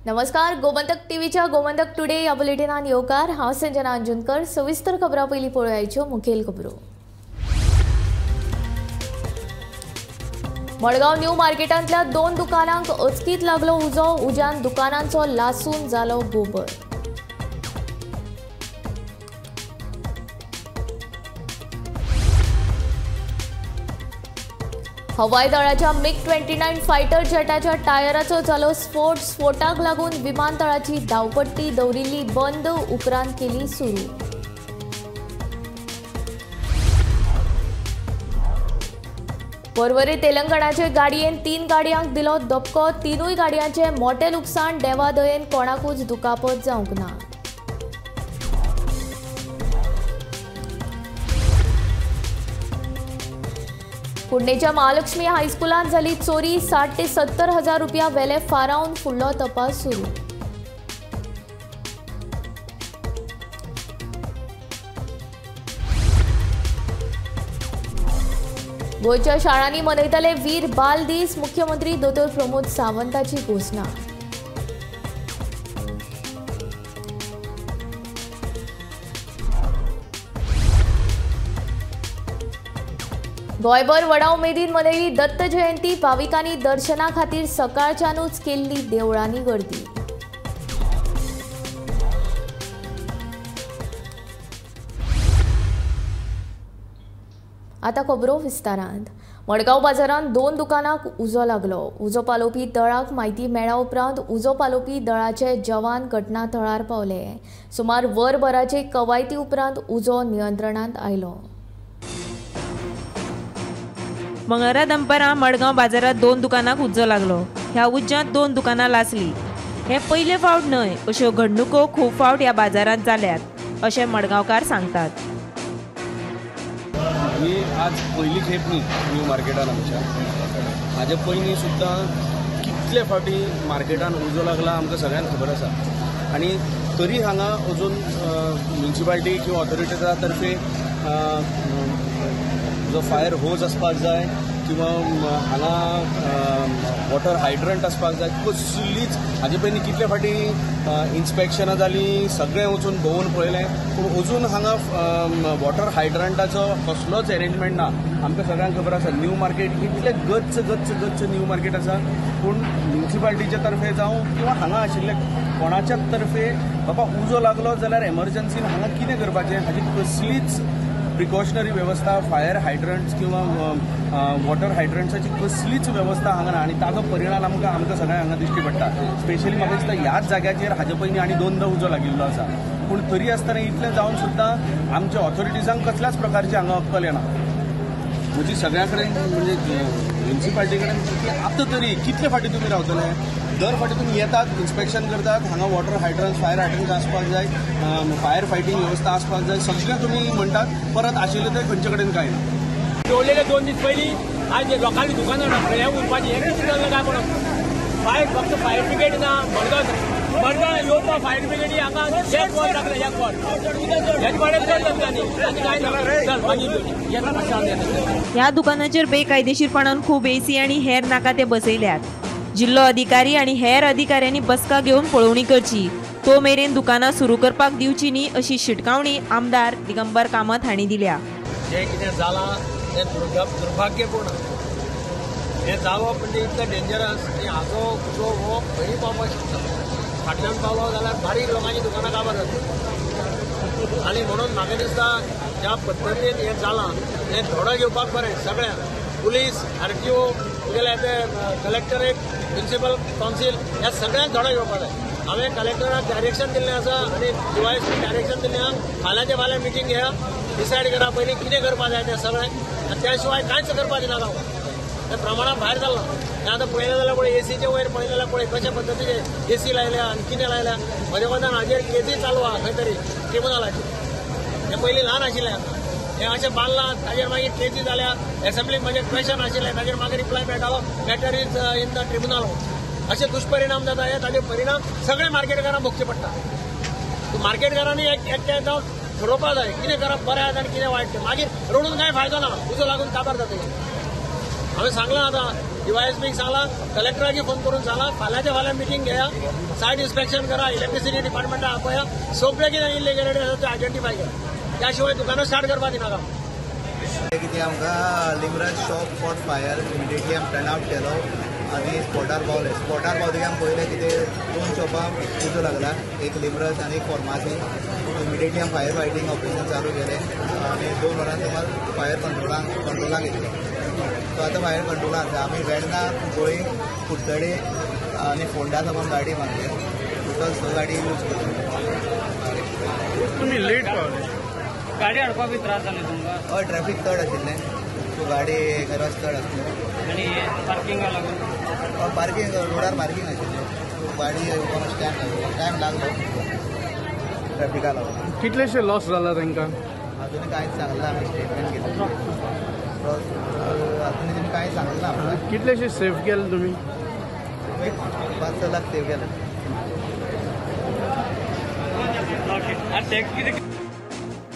नमस्कार, गोमंतक टीव्हीच्या गोमंतक टुडे या बुलेटिनान येवकार. हांव संजना अंजुनकर. सविस्तर खबरां पयलीं पळोवयाच्यो मुखेल खबरो. मडगांव न्यू मार्केटांतल्या दोन दुकानांक अचकीत लागलो उजो. उज्यान दुकानांचो लासून जालो गोबर. हवाई दळाच्या मिग 29 फायटर जेटाच्या टायराचो जालो स्फोट. स्फोटाक लागून विमानतळाची धांवपट्टी दवरिल्ली बंद, उपरांत केली सुरू. पर्वरी तेलंगणाचे गाडयेन 3 गाडयांक दिलो धपको. 3 गाडयांचे मोठे लुकसाण. देवादयेन कोणाकूच दुखापत जावंक ना. कुडणेच्या महालक्ष्मी हायस्कुलांत जाली चोरी. 60 ते 70 हजार रुपया वेले फारावन फुडलो तपास सुरू. गोंयच्या शाळांनी मनयतले वीर बाल दीस. मुख्यमंत्री दोतोर प्रमोद सावंताची घोशणा. गोंयभर व्हडा उमेदीन मनयली दत्त जयंती. भाविकांनी दर्शना खातीर सकाळच्यानूच केल्ली देवळांनी गर्दी. आतां खबरो विस्तारांत. मडगांव बाजारांत 2 दुकानांक उजो लागलो. उजो पालोवपी दळाक म्हायती मेळ्ळ्या उपरांत उजो पालोवपी दळाचे जवान घटना थळार पावले. सुमार वरभराचे कवायती उपरांत उजो नियंत्रणांत आयलो. मंगळारा दनपारां मडगांव बाजारात 2 दुकानांक उजो लागलो. ह्या उज्यांत 2 दुकानां लासली. हे पयले फावट न्हय, अश्यो घडणुको खूब फावट ह्या बाजारांत जाल्यात अशें मडगांवकार सांगतात. ही आज पयली खेप न्ही न्यू मार्केटान आमच्या. हाजे पयलीं सुद्दां कितले फावटी मार्केटान उजो लागला आमकां सगळ्यांक खबर आसा. आनी तरी हांगा अजून म्युनिसिपालिटी किंवा ऑथॉरिटीच्या तर्फे जो फायर होज आसपाक जाय किंवा हांगा वॉटर हायड्रंट आसपाक जाय, कसलीच हाजे पयलीं कितले फावटी इन्स्पेक्शनां जालीं, सगळें वचून भोंवून पळयलें, पूण अजून हांगा वॉटर हायड्रंटाचो कसलोच एरेंजमेंट ना. आमकां सगळ्यांक खबर आसा न्यू मार्केट इतलें गच्च गच्च गच्च न्यू मार्केट आसा, पूण म्युनिसिपालिटीच्या तर्फे जावं किंवा हांगा आशिल्ले कोणाच्याच तर्फे बाबा उजो लागलो जाल्यार एमर्जन्सीन हांगा कितें करपाचें हाजी कसलीच प्रिकॉशनरी वेवस्था, फायर हायड्रंट्स किंवा वॉटर हायड्रंट्साची कसलीच वेवस्था हांगा ना. आनी ताजो परिणाम आमकां आमकां सगळ्यांक हांगा दिश्टी पडटा. स्पेशली म्हाका दिसता ह्याच जाग्याचेर हाजे पयलीं आनी 2दा उजो लागिल्लो आसा, पूण तरी आसतना इतलें जावन सुद्दां आमच्या ऑथॉरिटीजांक कसल्याच प्रकारची हांगा अक्कल येना. म्हजी सगळ्यां कडेन म्हणजे म्युनिसिपालिटी कडेन की आतां तरी कितले फावटी तुमी रावतले, दर फावटी तुमी येतात, इन्स्पेक्शन करतात, हांगा वॉटर हायड्रंट्स, फायर हायड्रंट्स आसपाक जाय, फायर फायटींग वेवस्था आसपाक जाय, सगळें तुमी म्हणटात, परत आशिल्लें तें खंयचे कडेन कांय ना. दवरलेले 2 दीस पयलीं आज लोकांनी दुकानां हें उरपाचें हें कितें जालें काय म्हणून फायर फक्त फायर ब्रिगेड ना. मडगांव मडगांव येवपा फायर ब्रिगेडी हांगा एक वर लागलें, एक वर हेच भाडें चड जातलें आनी आनी कांय ना. चल मागीर येता मातशें. ह्या दुकानाचेर बेकायदेशीरपणान खूब एसी आनी हेर नाका ते बसयल्यात. जिल्लो अधिकारी आनी हेर अधिकाऱ्यांनी बसका घेवन पळोवणी करची, तो मेरेन दुकानां सुरू करपाक दिवची न्ही अशी शिटकावणी आमदार दिगंबर कामत हांणी दिल्या. जें कितें जालां तें दुर्भाग्यपूर्ण. हें जावप म्हणजे इतलें डेंजरस की हाचो उजो हो खंय पावपाक शकता. फाटल्यान पावलो जाल्यार बारीक लोकांची दुकानां काबार जातली. आनी म्हणून म्हाका दिसता ज्या पद्दतीन हें जालां तें धडो घेवपाक बरें सगळ्यांक, पुलीस, आरटीओ, तुगेले ते कलेक्टरेट, म्युनिसिपल कावन्सील, ह्या सगळ्यांक धडो घेवपाक जाय. हांवें कलेक्टराक डायरेक्शन दिल्लें आसा आनी डीवायएसपी डायरेक्शन दिल्लें आसा, फाल्यांचे फाल्यां मिटींग घेया, डिसायड करा पयलीं कितें करपाक जाय तें सगळें. आनी त्या शिवाय कांयच करपाचें ना. तें प्रमाणा भायर जालां. तें आतां पळयलें जाल्यार पळय एसीचे वयर पळयलें जाल्यार पळय कशे पद्दतीचे एसी लायल्या आनी कितें लायल्या. म्हज्या कोतान हाजेर केसी चालू आसा खंय तरी ट्रिब्युनलाचेर. तें पयलीं ल्हान आशिल्लें, हें अशें बांदलां ताजेर मागीर केसी जाल्या. एसेंब्लीक म्हजें क्वेशन आशिल्लें ताजेर मागीर रिप्लाय मेळटालो, matter is in the tribunal. अशे दुश्परिणाम जाता, हे ताजे परिणाम सगळे मार्केटकारांक भोगचे पडटा. मार्केटकारांनी एकठांय जावन ठरोवपाक जाय कितें करप बरें आसा आनी कितें वायट तें. मागीर रडून कांय फायदो ना, उजो लागून काबार जाता. हांवें सांगलां आतां डीवायएसपीक सांगलां, कलेक्टराक फोन करून सांगलां, फाल्यांच्या फाल्यां मिटींग घेया, सायट इन्स्पेक्शन करा, इलेक्ट्रिसिटी डिपार्टमेंटा आपया, सगळे कितें इलिगल आसा तें आयडेंटिफाय करा. त्या शिवाय दुकानां स्टार्ट करपाक दिनाका. कितें आमकां Limraj shop caught fire, immediately आमी टर्न आवट केलो आनी स्पॉटार पावले. स्पॉटार पावतकीर आमी पळयलें कितें दोन शॉपां उजो लागला, एक लिमरज आनी एक फार्मासी. इमिडिएटली आमी फायर फायटींग ऑपरेशन चालू केलें आनी 2 वरां सुमार फायर कंट्रोलाक येतलो. सो आतां फायर कंट्रोलान आसा. आमी वेर्णा, कुंकळी, कुडचडे आनी फोंडा सावन गाडी मारली, टोटल 6 गाडी यूज केली. तुमी लेट पावले, गाडी हाडपाक बी त्रास जाले तुमकां? हय, ट्रॅफीक चड आशिल्लें, सो गाडी रश चड आसलो आनी पार्किंगा लागून पार्किंग रोडार पार्किंग आशिल्लें, सो गाडी येवपाक टायम लागलो, टायम लागलो ट्रॅफिका लागून. कितलेशे लॉस जाला तांकां? अजून कांयच सांगलें आमी स्टेटमेंट घेतलें, अजून तेमी कांय सांगलें ना. कितलेशे सेफ केले तुमी? 5-6 लाख सेव केले.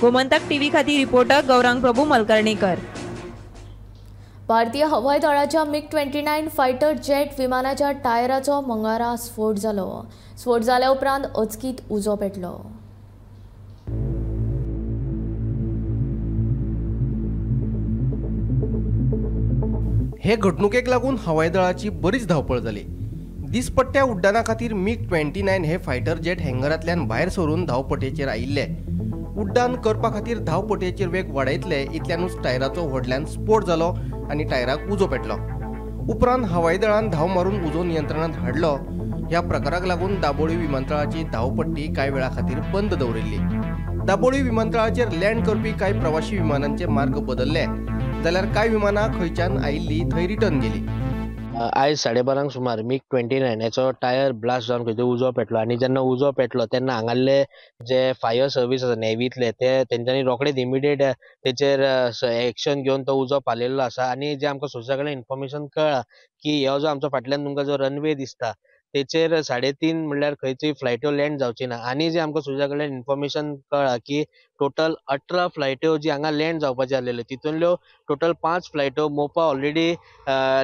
गोमंतक टीव्ही खातीर रिपोर्टर गौरांग प्रभू मलकर्णेकर. भारतीय हवाई दळाच्या MiG-29 fighter jet विमानाच्या टायराचो मंगळारा स्फोट जालो. स्फोट जाल्या उपरांत अचकीत उजो पेटलो. हे घडणुकेक लागून हवाई दळाची बरीच धांवपळ जाली. दिसपट्ट्या उड्डाणा खातीर MiG-29 हे फायटर जेट हँगरांतल्यान भायर सरून धांवपटयेचेर आयिल्ले. उड्डाण करपा खातीर धांवपटयेचेर वेग वाडयतले इतल्यानूच टायराचो व्हडल्यान स्फोट जालो आनी टायराक उजो पेटलो. उपरांत हवाई दळान धांव मारून उजो नियंत्रणांत हाडलो. ह्या प्रकाराक लागून दाबोळी विमानतळाची धांवपट्टी कांय वेळा खातीर बंद दवरिल्ली. दाबोळी विमानतळाचेर लँड करपी कांय प्रवाशी विमानांचे मार्ग बदलले, जाल्यार कांय विमानां खंयच्यान आयिल्ली थंय रिटर्न गेली. आयज 12:30 सुमार MiG-29 हेचो टायर ब्लास्ट जावन खंय उजो पेटलो आनी जेन्ना उजो पेटलो तेन्ना हांगासरले जे फायर सर्वीस आसा नेव्हींतले ते तेंच्यांनी रोखडेच इमिडिएट तेचेर एक्शन घेवन तो उजो पालयल्लो आसा. आनी जे आमकां सोर्सा कडल्यान इन्फॉर्मेशन कळ्ळां की हो जो आमचो फाटल्यान तुमकां जो रनवे दिसता तेचेर 3:30 म्हणल्यार खंयची फ्लायट्यो लँड जावची ना. आनी जे आमकां सोर्सा कडल्यान इन्फॉर्मेशन कळ्ळां की टोटल 18 फ्लायट्यो जी हांगा लँड जावपाच्यो आसलेल्यो तितूंतल्यो टोटल 5 फ्लायट्यो मोपा ऑलरेडी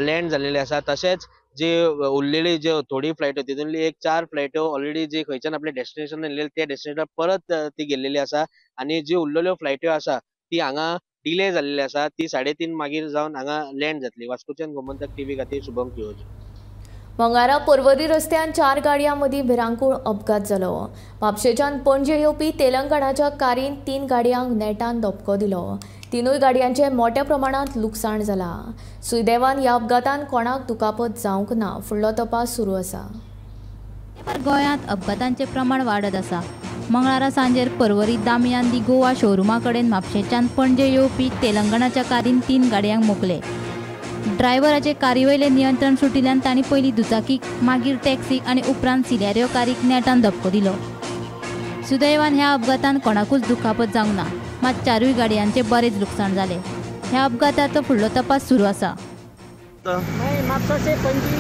लँड जाल्लेली आसा. तशेंच जी उरलेली ज्यो थोडी फ्लायट्यो तितूंतली एक 4 फ्लायट्यो ऑलरेडी जी खंयच्यान आपले डेस्टिनेशन येयल्ले त्या डेस्टिनेशनार परत ती गेल्लेली आसा. आनी जी उरलेल्यो फ्लायट्यो आसा ती हांगा डिले जाल्लेली आसा, ती 3:30 मागीर जावन हांगा लँड जातली. वास्कोच्यान गोमंतक टीव्ही खातीर शुभम कियोजी. मंगळारा पर्वरी रस्त्यान 4 गाडयां मदीं भिरांकूळ अपघात जालो. म्हापशेच्यान पणजे येवपी तेलंगणाच्या कारीन 3 गाडयांक नेटान धपको दिलो. 3 गाडयांचें मोट्या प्रमाणांत लुकसाण जालां. सुदैवान ह्या अपघातान कोणाक दुखापत जावंक ना. फुडलो तपास सुरू आसा. गोंयांत अपघातांचें प्रमाण वाडत आसा. मंगळारा सांजेर पर्वरी दामियान दी गोवा शोरुमा कडेन म्हापशेच्यान पणजे येवपी तेलंगणाच्या कारीन 3 गाडयांक मोखले. ड्रायव्हराचे कारी वयलें नियंत्रण सुटिल्ल्यान तांणी पयलीं दुचाकीक, मागीर टॅक्सीक आनी उपरांत सिलेरियो कारीक नेटान धपको दिलो. सुदैवान ह्या अपघातान कोणाकूच दुखापत जावंक ना, मात 4 गाडयांचें बरेंच लुकसाण जालें. ह्या अपघाताचो फुडलो तपास सुरू आसा. मैं म्हापसा से पणजी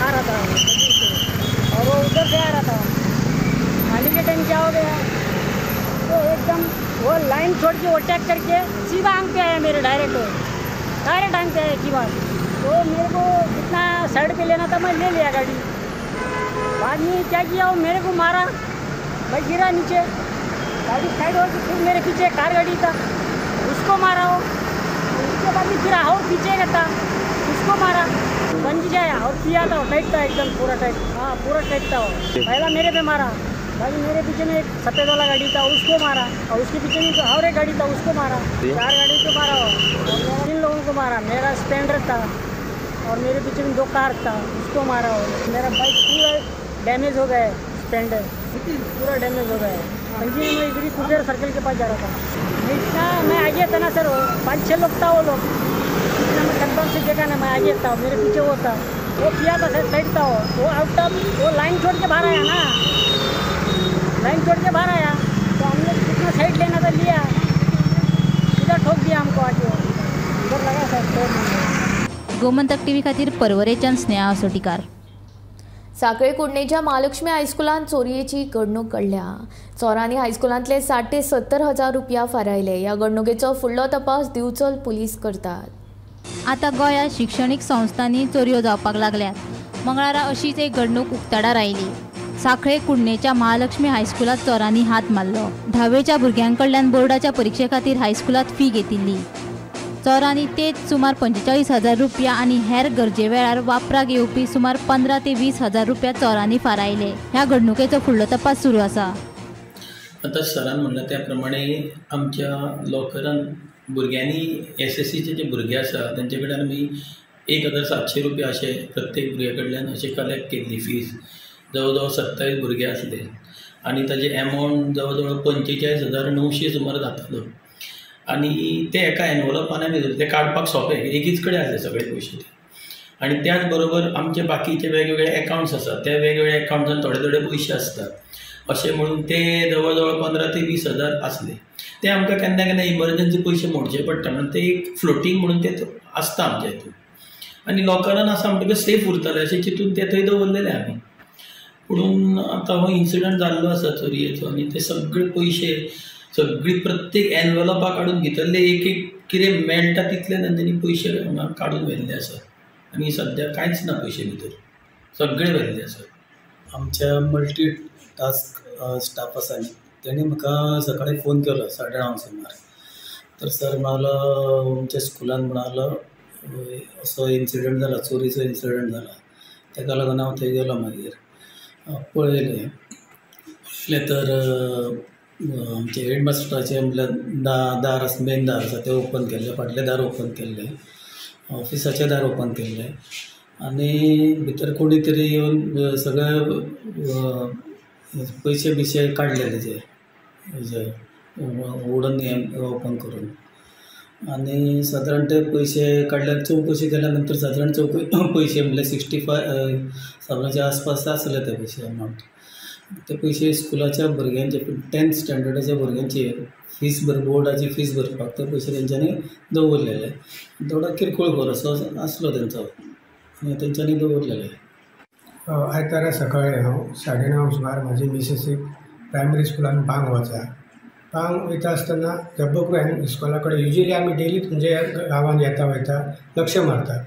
आ रहा था और वो उधर से आ रहा था. आने के टाइम क्या हो गया तो एकदम वो लाइन छोड़ के अटैक करके सीधा आंग पे आया मेरे, डायरेक्ट डायरेक्ट आंग पे आया की बात. तो मेरे को जितना साइड पे लेना था मैं ले लिया गाड़ी. बाद में क्या किया वो मेरे को मारा, मैं गिरा नीचे, गाड़ी साइड हो गई. फिर मेरे पीछे कार गाड़ी था उसको मारा वो, उसके बाद में फिर और पीछे का था उसको मारा. बंजी जाया और पिया था, टाइट था एकदम, पूरा टाइट. हाँ पूरा टाइट था वो. पहला मेरे पे मारा, भाई मेरे पीछे में एक सफ़ेद वाला गाड़ी था उसको मारा, और उसके पीछे में और एक गाड़ी था उसको मारा. 4 गाड़ी को मारा वो, और 3 लोगों को मारा. मेरा स्प्लेंडर था और मेरे पीछे में 2 कार था उसको मारा वो. मेरा बाइक पूरा डैमेज हो गया, स्प्लेंडर पूरा डैमेज हो गया। पणजी में इधर ही कुबेर सर्कल के पास जा रहा था, इतना मैं आगे था ना सर, 5-6 लोग था वो लोग, इतना मैं कंफर्म से देखा ना, मैं आगे था, मेरे पीछे वो था, वो किया था सर, साइड था वो आउट ऑफ वो लाइन छोड़ के बाहर आया ना, लाइन छोड़ के बाहर आया तो हम लोग जितना साइड लेना था लिया, इधर ठोक दिया हमको आगे, इधर लगा सर। गोमंतक टीव्ही खातीर पर्वरेच्यान स्नेहा असोटीकार। साखळे कुडणेच्या महालक्ष्मी हायस्कुलांत चोरयेची घडणूक घडल्या। चोरांनी हायस्कुलांतले 60 ते 70 हजार रुपया फारायले। ह्या घडणुकेचो फुडलो तपास दिवचल पुलीस करतात। आतां गोंयांत शिक्षणीक संस्थांनी चोरयो जावपाक लागल्यात. मंगळारा अशीच एक घडणूक उक्ताडार आयली. सांखळे कुडणेच्या महालक्ष्मी हायस्कुलांत चोरांनी हात मारलो. धावेच्या भुरग्यां कडल्यान बोर्डाच्या परिक्षे खातीर हायस्कुलांत फी घेतिल्ली. चोरांनी तेच सुमार 45,000 रुपया आनी हेर गरजे वेळार वापराक येवपी सुमार 15 ते 20,000 रुपया चोरांनी फारायले. ह्या घडणुकेचो फुडलो तपास सुरू आसा. आतां सरान म्हणलां त्या प्रमाणे आमच्या लॉकरान भुरग्यांनी एसएससीचे जे भुरगे आसा तेंचे कडल्यान आमी 1,700 रुपया अशे प्रत्येक भुरग्या कडल्यान अशें कलेक्ट केल्ली फीस. जवळ जवळ 27 भुरगे आसले आनी ताजे एमावंट जवळ जवळ 45,900 सुमार जातालो. आनी ते एका एनवलपान आमी ते काडपाक सोंपें, एकीच कडेन आसले सगळे पयशे ते. आनी त्याच बरोबर आमचे बाकीचे वेगवेगळे एकावंट्स आसात, त्या वेगवेगळ्या एकावंट्सान थोडे थोडे पयशे आसतात अशें म्हणून ते जवळ जवळ 15 ते 20 हजार आसले. ते आमकां केन्ना केन्ना इमर्जन्सी पयशे मोडचे पडटा म्हणून ते एक फ्लोटींग म्हणून ते आसता आमच्या हितून. आनी लॉकरान आसा म्हणटकच सेफ उरतले अशें चिंतून ते थंय दवरलेले आमी. पुणून आतां हो इन्सिडंट जाल्लो आसा चोरयेचो आनी ते सगळे पयशे सगळी प्रत्येक एनवलपा काडून भितरले एक एक कितें मेळटा तितले तेंच्यांनी पयशे काडून व्हेल्ले आसात आनी सद्या कांयच ना पयशे भितर, सगळे व्हेल्ले आसात. आमच्या मल्टी टास्क स्टाफ आसा न्ही, तेणी म्हाका सकाळी फोन केलो 9:30 सुमार. तर सर म्हणालो आमच्या स्कुलान म्हणालो असो इन्सिडंट जाला, चोरीचो इन्सिडंट जाला. तेका लागून हांव थंय गेलो. मागीर पळयलें पळयलें तर आमचे हेडमास्टराचें म्हळ्यार दार आसा, मेन दार आसा तें ओपन केल्लें, फाटलें दार ओपन केल्लें, ऑफिसाचें दार ओपन केल्लें आनी भितर कोणी तरी येवन सगळे पयशे बियशे काडले तेजे वुडन हें ओपन करून. आनी सादारण ते पयशे काडल्या चवकशी केल्या नंतर सादारण पयशे म्हळ्यार 65,000च्या आसपास आसले ते पयशे अमावंट. ते पयशे स्कुलाच्या भुरग्यांचे 10th स्टँडर्डाच्या भुरग्यांची फीस बोर्डाची फीस भरपाक ते पयशे तेंच्यांनी दवरलेले. थोडो किरकोळ घर असो आसलो तेंचो आनी तेंच्यांनी दवरलेले. आयतारा सकाळी हांव 9:30 सुमार म्हाजी मिसेसीक प्रायमरी स्कुलान पांग वचा. पांग वयता आसतना झब्बक हांवें इस्कॉला कडेन युजली आमी डेली म्हणजे गांवांत येता वयता लक्ष मारता.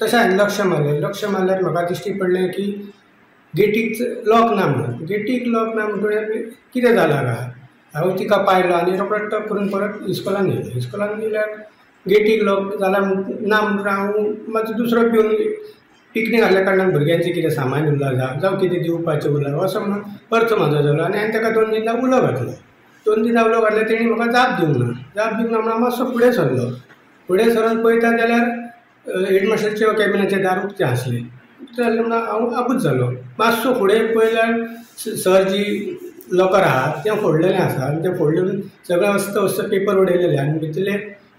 तशें हांवें लक्ष मारलें. लक्ष मारल्यार म्हाका दिश्टी पडलें की गेटीक लॉक ना म्हणून. गेटीक लॉक ना म्हणटकीर कितें जालां काय, हांव तिका पायलो आनी रोकडो टप करून परत इस्कॉलान येयलो. इस्कॉलान येयल्यार गेटीक लॉक जाला ना म्हणून हांव मातसो दुसरो पिवन पिकनीक आसल्या कारणान भुरग्यांचें कितें सामान उरलां जावं कितें दिवपाचें उरलां असो म्हणून अर्थ म्हाजो जालो आनी हांवें ताका 2 दिसां उलो घातलो. 2 दिसां उलो घातलो तेणी म्हाका जाप दिवंक ना. जाप दिवंक ना म्हणून हांव मातसो फुडें सरलो. फुडें सरून पळयता जाल्यार हेडमास्टरच्या कॅबिनाचें दार उक्तें आसलें. उक्तें आसलें म्हणून हांव आबूज जालो. मातसो फुडें पळयल्यार सर जी लॉकर आहा तें फोडलेलें आसा आनी तें फोडलें सगळें अस्त अस्त पेपर उडयलेले आनी भितरले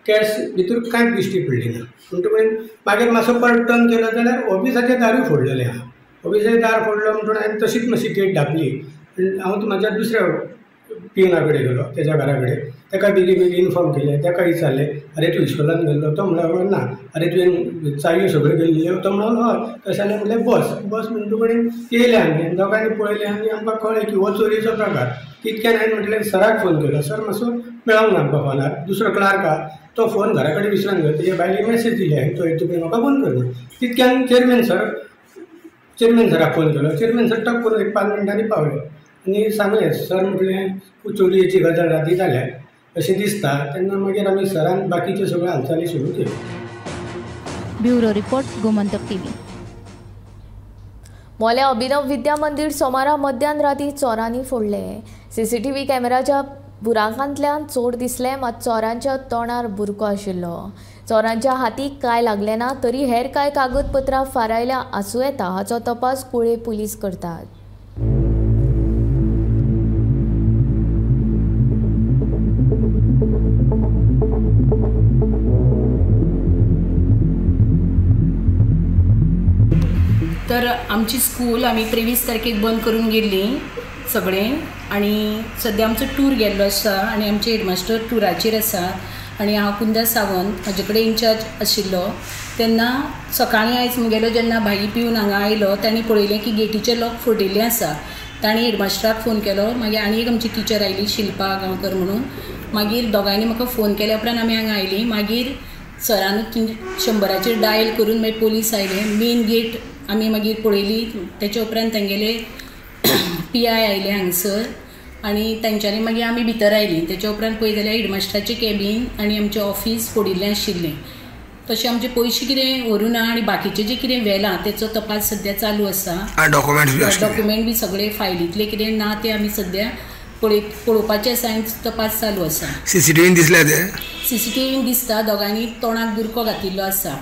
कॅश भितर कांयच दिश्टी पडली ना. म्हणटकीर मागीर मातसो परत टर्न केलो जाल्यार ऑफिसाचें दारूय फोडलेलें आहा. ऑफिसाचें दार फोडलो म्हणून हांवें तशीच मातशी गेट धांपली. हांव म्हाज्या दुसऱ्या पिवना कडेन गेलो, तेज्या घरा कडेन. ताका बेगीन बेगीन इनफॉर्म केलें. ताका विचारलें, अरे तूं इस्कॉलान गेल्लो? तो म्हणलो ना. अरे तुवें चावयो सगळ्यो गेल्ल्यो? तो म्हणलो हय. तशें जाल्यार म्हणलें बस बस म्हणटकीर येयले आमी दोगांनी पळयलें आनी आमकां कळ्ळें की हो चोरयेचो प्रकार. तितक्यान हांवें म्हटलें सराक फोन केलो. सर मातसो मेळोंक ना आमकां फोनार. दुसरो क्लार्क आहा तो फोन घरा कडेन विसरून गेलो. तेजे बायलेक मॅसेज दिली हांवें, तो येतकीर म्हाका फोन कर. तितक्यान चेअरमॅन सराक फोन केलो. चेअरमॅन सर टक करून एक 5 मिनटांनी पावले आनी सांगलें, सर म्हटलें चोरयेची गजाल राती जाल्या अशें दिसता. तेन्ना मागीर आमी सरान बाकीच्यो सगळ्यो हालचाली सुरू केल्यो. Bureau report, Gomantak TV. मोल्या अभिनव विद्या मंदिर सोमारा मध्यान राती चोरांनी फोडले. सीसीटीव्ही कॅमेराच्या बुराकांतल्यान चोर दिसले, मात चोरांच्या तोंडार बुरको आशिल्लो. चोरांच्या हातीक कांय लागलें ना तरी हेर कांय कागदपत्रां फारायल्या आसूं येता हाचो तपास कुळे पुलीस करतात. तर आमची स्कूल आमी 23 तारखेक बंद करून गेल्ली सगळें आनी सद्या आमचो टूर गेल्लो आसा आनी आमचे हेडमास्टर टुराचेर आसा आनी हांव कुंदा सावंत म्हजे कडेन इन्चार्ज आशिल्लो. तेन्ना सकाळीं आयज म्हगेलो जेन्ना भाई पिवन हांगा आयलो तांणी पळयलें की गेटीचे लॉक फोडिल्लें आसा. तांणी हेडमास्टराक फोन केलो. मागीर आनी एक आमची टिचर आयली शिल्पा गांवकर म्हणून. मागीर दोगांयनी म्हाका फोन केल्या उपरांत आमी हांगा आयलीं. मागीर सरान 100 डायल करून मागीर पोलीस आयले. मेन गेट आमी मागीर पळयली. तेच्या उपरांत तेंगेले PI आयले हांगसर आनी तेंच्यांनी मागीर आमी भितर आयली. तेच्या उपरांत पळयत जाल्यार हेडमास्टराचें कॅबीन आनी आमचें ऑफिस फोडिल्लें आशिल्लें. तशें आमचे पयशे कितें व्हरूं ना आनी बाकीचें जें कितें व्हेलां तेचो तपास सद्या चालू आसा. डॉक्युमेंट बी सगळे फायलींतले कितें ना ते आमी सद्या पळोवपाचें आसा आनी तपास चालू आसा. सीसीटीव्हीन दिसले ते? सीसीटीव्हीन दिसता दोगांनी तोंडाक बुरको घातिल्लो आसा.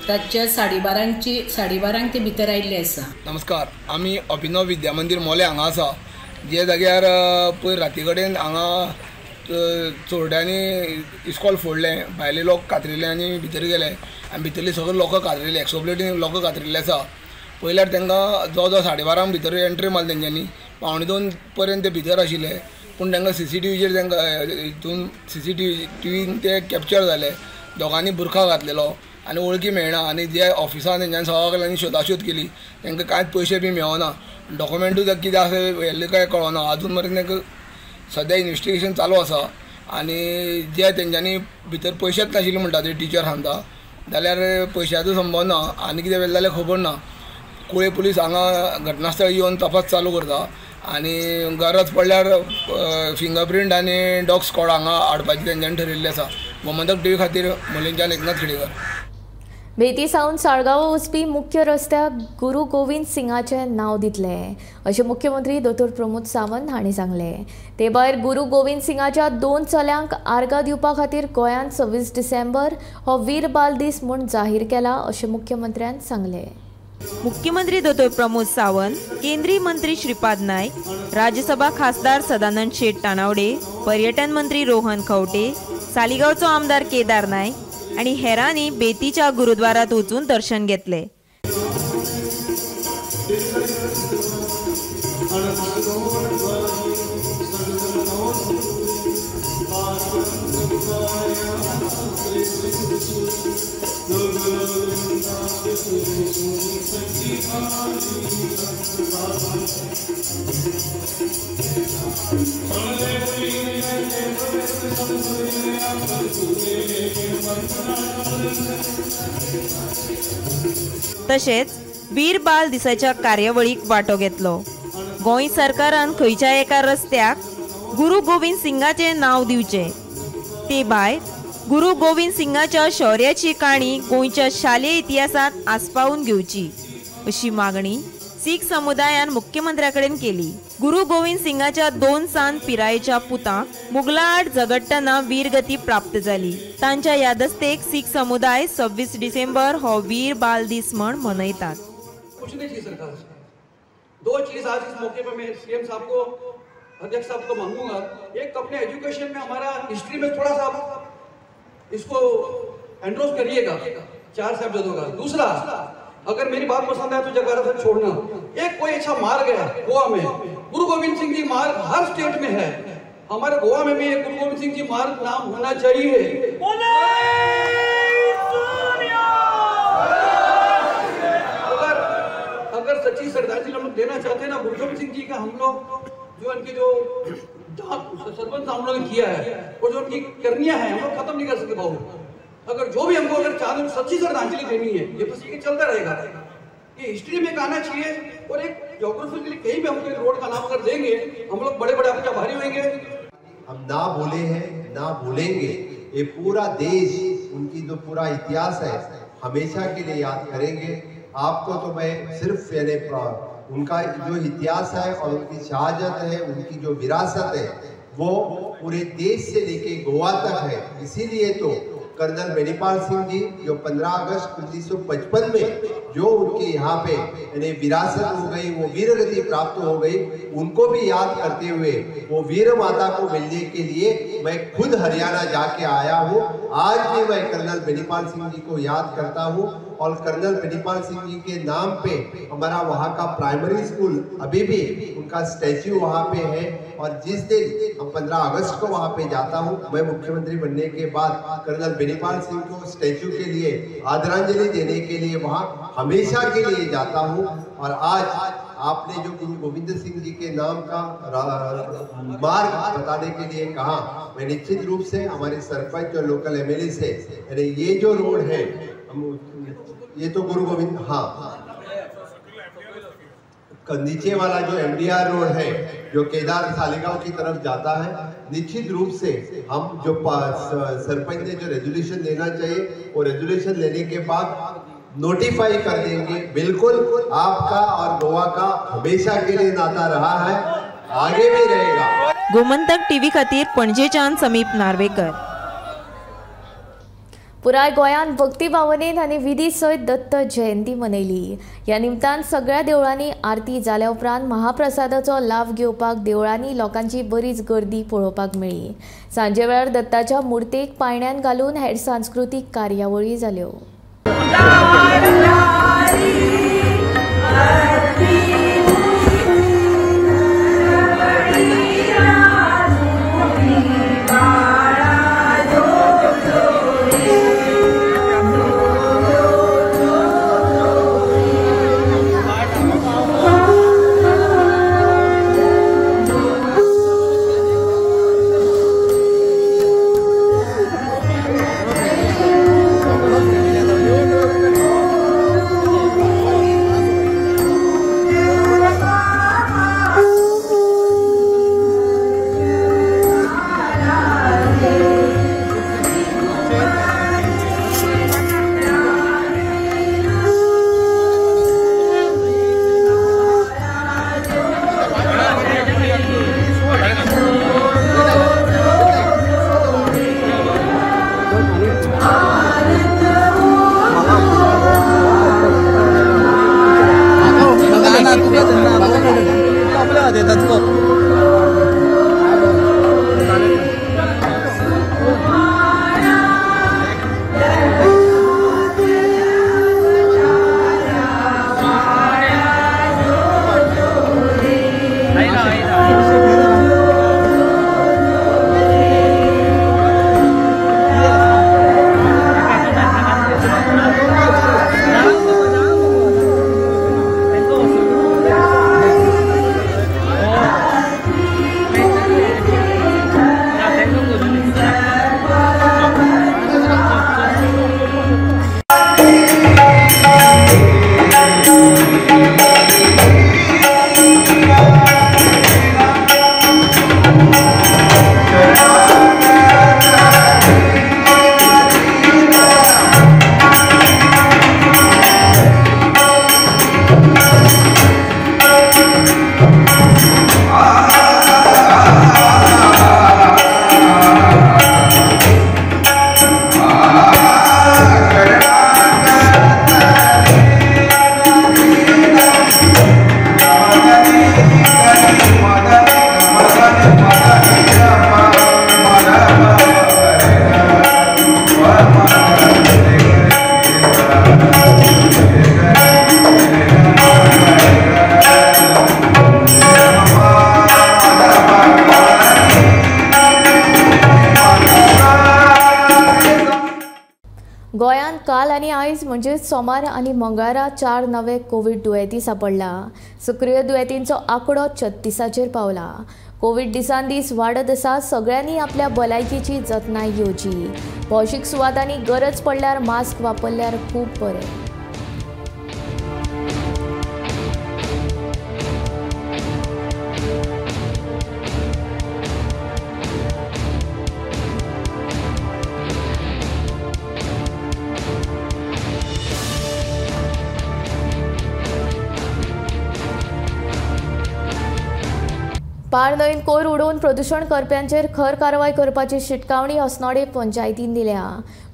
रातच्या 12:30 ते भितर आयिल्ले आसा. नमस्कार, आमी अभिनव विद्या मंदीर मोले हांगा आसा, जे जाग्यार पयर राती कडेन हांगा चोरड्यांनी इस्कॉल फोडलें, भायले लोक कातरिल्ले आनी भितर गेले आनी भितरले सगळे लोक कातरिल्ले, एक्सोप्लेटीन लोक कातरिल्ले आसा. पयल्यार तांकां जवळ जवळ 12:30 भितर एंट्री मारली तेंच्यांनी, 1:45 पर्यंत ते भितर आशिल्ले. पूण तांकां सीसीटीव्हीचेर तांकां हितून सीसीटीव्हीन ते कॅप्चर जाले. दोगांनी बुरखा घातलेलो आनी वळखी मेळना आनी जे ऑफिसान तेंच्यांनी सगळ्यांनी शोधाशोध केली, तांकां कांयच पयशे बी मेळना, डॉक्युमेंटूय कितें आसा व्हेल्लें काय कळना. आजून मेरेन तांकां सद्या इन्वेस्टिगेशन चालू आसा आनी जे तेंच्यांनी भितर पयशेच नाशिल्ले म्हणटा ते टिचर सांगता, जाल्यार पयशाचो संबंद ना आनी कितें व्हेलें जाल्यार खबर ना. कुळे पुलीस हांगा घटनास्थळी येवन तपास चालू करता आनी गरज पडल्यार फिंगरप्रिंट आनी डॉग स्क्वॉड हांगा हाडपाचें तेंच्यांनी ठरयिल्लें आसा. गोमंतक टीव्ही खातीर मोलेंच्यान एकनाथ खेडेकर. बेती सावन साळगांव वचपी मुख्य रस्त्याक गुरू गोविंद सिंगाचें नांव दितले अशें मुख्यमंत्री दोतोर प्रमोद सावंत हांणी सांगलें. ते भायर गुरू गोविंद सिंगाच्या 2 चल्यांक आर्गां दिवपा खातीर गोंयांत 26 डिसेंबर हो वीर बाल दीस म्हूण जाहीर केला अशें मुख्यमंत्र्यान सांगलें. मुख्यमंत्री दोतोर प्रमोद सावंत, केंद्रीय मंत्री श्रीपाद नायक, राज्यसभा खासदार सदानंद शेट तानावडे, पर्यटन मंत्री रोहन खंवटे, सालिगांवचो आमदार केदार नायक आनी हेरांनी बेतीच्या गुरुद्वारात वचून दर्शन घेतले. तशेंच वीर बाल दिसाच्या कार्यावळीक वांटो घेतलो. गोंय सरकारान खंयच्या एका रस्त्याक गुरू गोविंद सिंगाचें नांव दिवचें. ते भायर गुरू गोविंद सिंगाच्या शौर्याची काणी गोंयच्या शालेय इतिहासांत आस्पावून घेवची अशी मागणी सीख समुदायान मुख्यमंत्र्या कडेन केली. गुरू गोविंद सिंगाच्या 2 सान पिरायेच्या पुतांक मुगलां आड झगडटना वीरगती प्राप्त जाली. तांच्या यादस्तेक सीख समुदाय 26 डिसेंबर हो वीर बाल दीस म्हण मनयतात. कुछ नहीं चाहिए सरकार से, 2 चीज आज इस मौके पर मैं सीएम साहब को, अध्यक्ष साहब को मांगूंगा. एक अपने एजुकेशन में हमारा हिस्ट्री में थोड़ा सा इसको एंड्रोस करिएगा 4 साहबजादों का. दूसरा, अगर मेरी बात पसंद आए तो जगह सर छोड़ना. एक कोई अच्छा मार्ग है गोवा में, गुरु गोविंद सिंह जी मार्ग हर स्टेट में है, हमारे गोवा में भी एक गुरु गोविंद सिंह जी मार्ग नाम होना चाहिए। अगर सच्ची श्रद्धांजलि हम लोग देना चाहते हैं ना गुरु गोविंद सिंह जी का, हम लोग जो उनके जो सरपंच हम लोगों ने किया है और जो उनकी करनियां हैं हम लोग खत्म नहीं कर सकते बाबू। अगर जो भी हमको अगर चाहते सच्ची श्रद्धांजलि देनी है, ये तो सीखे चलता रहेगा, ये हिस्ट्री में आना चाहिए। और एक ज्योग्राफी के लिए कहीं भी हमको एक रोड का नाम अगर देंगे हम लोग बड़े बड़े आपके आभारी होंगे। हम ना भूले हैं ना भूलेंगे, ये पूरा देश उनकी जो पूरा इतिहास है हमेशा के लिए याद करेंगे। आपको तो मैं सिर्फ यानी उनका जो इतिहास है और उनकी शहादत है, उनकी जो विरासत है वो पूरे देश से लेके गोवा तक है। इसीलिए तो कर्नल बेनीपाल सिंह जी जो 15 अगस्त 1955 में जो उनके यहाँ पे यानी विरासत हो गई, वो वीरगति प्राप्त हो गई, उनको भी याद करते हुए वो वीर माता को मिलने के लिए मैं खुद हरियाणा जाके आया हूँ। आज भी मैं कर्नल बेनीपाल सिंह जी को याद करता हूँ और कर्नल बेनीपाल सिंह जी के नाम पे हमारा वहाँ का प्राइमरी स्कूल अभी भी उनका स्टैच्यू वहाँ पे है। और जिस दिन हम 15 अगस्त को वहाँ पे जाता हूँ, मैं मुख्यमंत्री बनने के बाद कर्नल बेनीपाल सिंह को स्टैच्यू के लिए आदरांजलि देने के लिए वहाँ हमेशा के लिए जाता हूँ। और आज आपने जो गुरु गोविंद सिंह जी के नाम का मार्ग बताने के लिए कहा, मैं निश्चित रूप से हमारे सरपंच और लोकल एमएलए से, अरे ये जो रोड है हम ये तो गुरु गोविंद, हाँ नीचे वाला जो एमडीआर रोड है जो केदार सालेगांव की तरफ जाता है, निश्चित रूप से हम जो सरपंच ने जो रेजोल्यूशन लेना चाहिए वो रेजोल्यूशन लेने के बाद नोटिफाई कर देंगे। बिल्कुल आपका और गोवा का हमेशा के लिए नाता रहा है, आगे भी रहेगा। गोमंतक टीव्ही खातीर पणजेच्यान समीप नार्वेकर। पुराय गोंयांत भक्ती भावनेन आनी विधी सयत दत्त जयंती मनयली। ह्या निमतान सगळ्या देवळांनी आरती जाल्या उपरांत महाप्रसादाचो लाव घेवपाक देवळांनी लोकांची बरीच गर्दी पळोवपाक मेळ्ळी। सांजे वेळार दत्ताच्या मुर्तेक पायण्यान घालून हेर सांस्कृतीक कार्यावळी जाल्यो। गोंयांत काल आनी आयज म्हणजे सोमार आनी मंगळारा 4 नवे कोवीड दुयेंती सापडला। सक्रीय दुयेंतींचो आंकडो 36चेर पावला। कोवीड दिसान दीस वाडत आसा। सगळ्यांनी आपल्या भलायकेची जतनाय घेवची। भौशीक सुवातांनी गरज पडल्यार मास्क वापरल्यार खूब बरें। पार न्हंयेन कोयर उडोवन प्रदूशण करप्यांचेर खर कारवाय करपाची शिटकावणी अस्नोडें पंचायतीन दिल्या।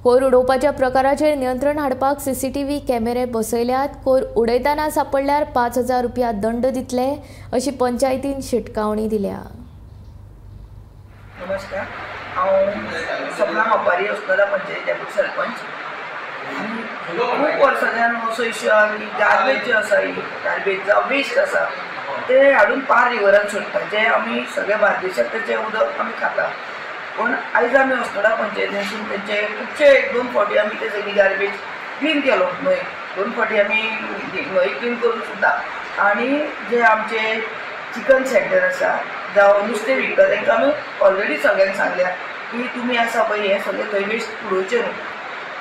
कोयर उडोवपाच्या प्रकाराचेर नियंत्रण हाडपाक सीसीटीव्ही कॅमेरे बसयल्यात। कोयर उडयतना सापडल्यार 5000 रुपया दंड दितले अशी पंचायतीन शिटकावणी दिल्या। नमस्कार, हांव सपना मापारी, अस्नोडा पंचायती डेप्युटी सरपंच। खूब वर्सांच्यान असो इश्यू आहा की गार्बेज जी आसा ही गार्बेज जावं वेस्ट आसा ते हाडून पार रिवरान सोडटा, जे आमी सगळे बार्देशाक तेचें उदक आमी खाता। पूण आयज आमी अस्नोडा पंचायतीनसून तेंचे खुबशे 1-2 फावटी आमी ते सगळी गार्बेज क्लीन केलो न्हंय, 2 फावटी आमी न्हंय क्लीन करून सुद्दां आनी जे आमचे चिकन सेंटर आसा जावं नुस्तें विकता तांकां आमी ऑलरेडी सगळ्यांक सांगल्या की तुमी आसा पळय हें सगळें थंय वेस्ट उडोवचें न्हू.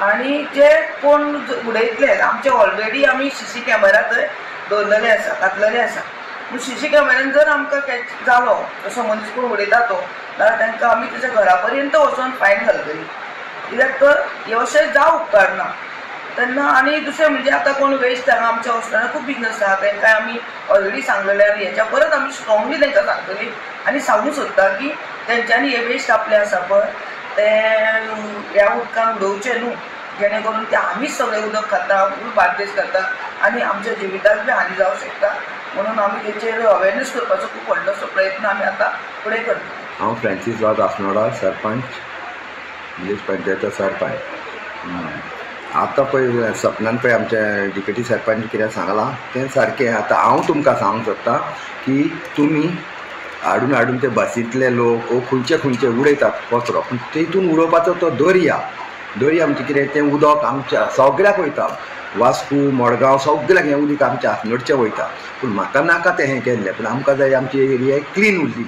आनी जे कोण उडयतले आमचे ऑलरेडी आमी सीसी कॅमेरा थंय दवरलेले आसा, घातलेले आसा. पूण सीसी कॅमेऱ्यान जर आमकां कॅच जालो तसो मनीस कोण उडयता तो जाल्यार तांकां आमी ताच्या घरा पर्यंत वचोन फायन घालतली, कित्याक तर हें अशें जावं उपकारना तेन्ना. आनी दुसरें म्हणजे आतां कोण वेस्ट हांगा आमच्या हॉस्पिटलान खूब बिजनस आसा, तांकां आमी ऑलरेडी सांगलेलें आनी हेच्या परत आमी स्ट्रांगली तांकां सांगतली आनी सांगूंक सोदता की तेंच्यांनी हे वेस्ट आपलें आसा पळय तें ह्या उदकान उडोवचें न्हू, जेणे करून ते आमीच सगळें उदक खाता, बार्देश खाता आनी आमच्या जिविताक बी हानी जावंक शकता. म्हणून आमी तेचेर अवेरनेस करपाचो खूब व्हडलोसो प्रयत्न आमी आतां फुडें करता. हांव फ्रांसीस वाज आसनोडा, सरपंच, विलेज पंचायत सरपंच. आतां पळय सपनान पळय आमच्या डिप्युटी सरपंच कितें सांगलां तें सारकें. आतां हांव तुमकां सांगूंक सोदतां की तुमी हाडून हाडून ते बसींतले लोक वो खंयचे खंयचे उडयतात कचरो, पूण तेतून उडोवपाचो तो दर्या दर्या म्हणजे कितें तें उदक आमच्या सगळ्याक वयता, वास्को मडगांव सगळ्याक हें उदक आमच्या आसनोडचें वयता. पूण म्हाका नाका तें हें केल्लें, पूण आमकां जाय आमची एरिया क्लीन उरली,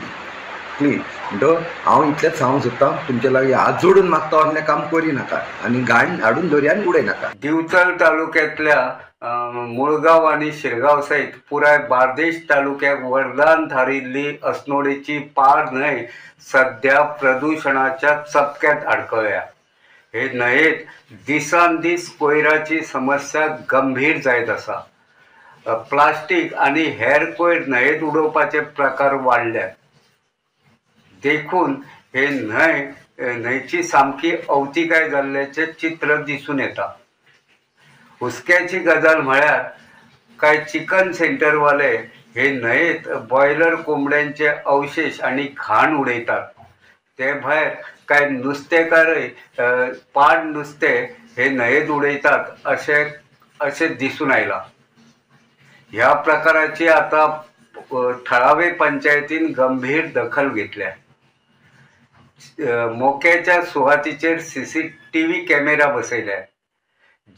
क्लीन. म्हणटकच हांव इतलेंच सांगूंक सोदतां तुमचे लागीं, हात जोडून मागता असलें काम करिनाका आनी घाण हाडून दर्यान उडयनाका. दिवचल तालुक्यांतल्या मुळगांव आनी शिरगांव सयत पुराय बार्देश तालुक्याक वरदान थारिल्ली अस्नोडेची पार न्हंय सद्या प्रदुशणाच्या चपक्यांत आडकळ्या. हे न्हंयेत दिसान दीस कोयराची समस्या गंभीर जायत आसा. प्लास्टीक आनी हेर कोयर न्हंयेत उडोवपाचे प्रकार वाडल्यात, देखून हे न्हंयची सामकी अवतिकाय जाल्ल्याचें चित्र दिसून येता. हुस्क्याची गजाल म्हळ्यार कांय चिकन सेंटरवाले हे न्हंयेत बॉयलर कोंबड्यांचे अवशेश आनी घाण उडयतात. ते भायर कांय नुस्तेकारय पाड नुस्तें हे न्हंयेत उडयतात अशें दिसून आयलां. ह्या प्रकाराची आतां थळावे पंचायतीन गंभीर दखल घेतल्या. मोक्याच्या सुवातीचेर CCTV camera बसयल्या.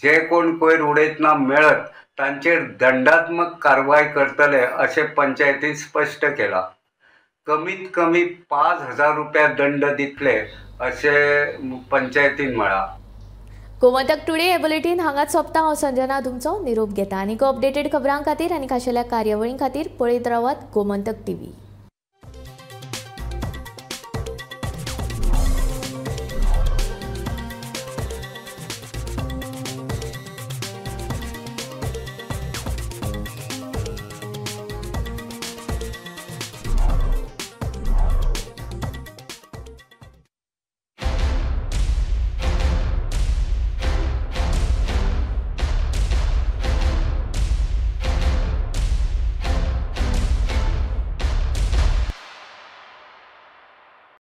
जे कोण कोयर उडयतना मेळत तांचेर दंडात्मक कारवाय करतले अशें पंचायतीन स्पश्ट केलां. कमीत कमी 5,000 रुपया दंड दितले अशें पंचायतीन म्हळां. गोमंतक टुडे हे बुलेटीन हांगाच सोंपता. हांव संजना तुमचो निरोप घेता. आनीक अपडेटेड खबरां खातीर आनी खाशेल्या कार्यावळीं खातीर पळयत रावात गोमंतक टीव्ही.